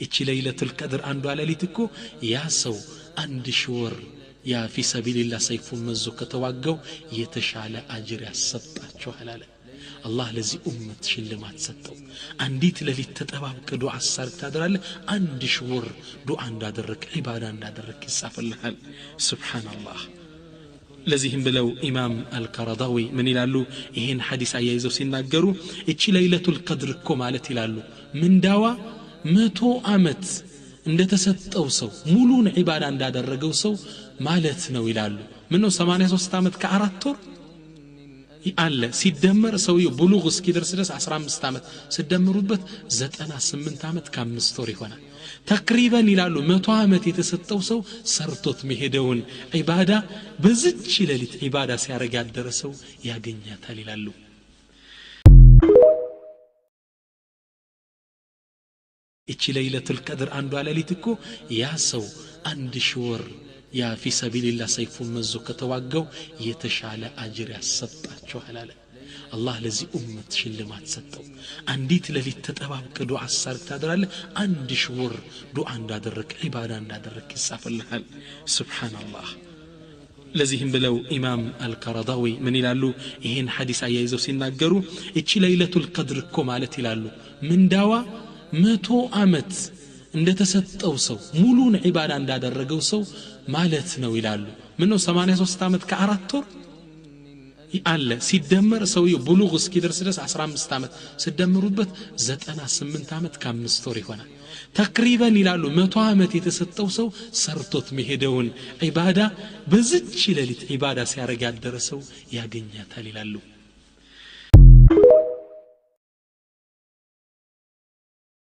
እቺ ለይለቱል ቀድር አንዷ ሌሊት እኮ ያ ሰው አንድ ሺህ ወር ያ ፊ ሰቢልላህ ሰይፉን መዞ ከተዋጋው የተሻለ አጅር ያሰጣችኋል አለ። አላህ ለዚህ ኡመት ሽልማት ሰጠው። አንዲት ሌሊት ተጠባብቀህ ዱዓ ሳርግ ታድራለህ። አንድ ሺህ ወር ዱዓ እንዳደረክ ዒባዳ እንዳደረክ ይጻፍልሃል። ሱብሃንአላህ። ለዚህም ብለው ኢማም አልቀረዳዊ ምን ይላሉ? ይሄን ሐዲስ አያይዘው ሲናገሩ እቺ ለይለቱል ቀድር እኮ ማለት ይላሉ ምንዳዋ 100 ዓመት እንደተሰጠው ሰው ሙሉን ዒባዳ እንዳደረገው ሰው ማለት ነው ይላሉ። ምነው 83 ዓመት ከአራት ወር አለ ሲደመር ሰውየው ብሉግ እስኪደርስ ድረስ 15 ዓመት ሲደምሩበት 98 ዓመት ከአምስት ወር ይሆናል። ተቅሪበን ይላሉ 100 ዓመት የተሰጠው ሰው ሰርቶት መሄደውን ዒባዳ በዚች ሌሊት ዒባዳ ሲያረግ ያደረ ሰው ያገኛታል ይላሉ። እቺ ለይለቱል ቀድር አንዷ ሌሊት እኮ ያ ሰው አንድ ሺህ ወር ያ ፊ ሰቢልላህ ሰይፉን መዞ ከተዋጋው የተሻለ አጅር ያሰጣችኋል አለ። አላህ ለዚህ ኡመት ሽልማት ሰጠው። አንዲት ሌሊት ተጠባብቀህ ዱዓ ሳርግ ታድራለህ። አንድ ሺህ ወር ዱዓ እንዳደረክ ዒባዳ እንዳደረክ ይጻፍልሃል። ሱብሃንአላህ። ለዚህም ብለው ኢማም አልቀረዳዊ ምን ይላሉ? ይሄን ሐዲስ አያይዘው ሲናገሩ እቺ ለይለቱል ቀድር እኮ ማለት ይላሉ ምንዳዋ 100 ዓመት እንደተሰጠው ሰው ሙሉን ዒባዳ እንዳደረገው ሰው ማለት ነው ይላሉ። ምነው 83 ዓመት ከአራት ወር አለ ሲደመር ሰውየው ብሉግ እስኪደርስ ድረስ 15 ዓመት ሲደምሩበት 98 ዓመት ከአምስት ወር ይሆናል። ተቅሪበን ይላሉ 100 ዓመት የተሰጠው ሰው ሰርቶት መሄደውን ዒባዳ በዚች ሌሊት ዒባዳ ሲያረግ ያደረ ሰው ያገኛታል ይላሉ።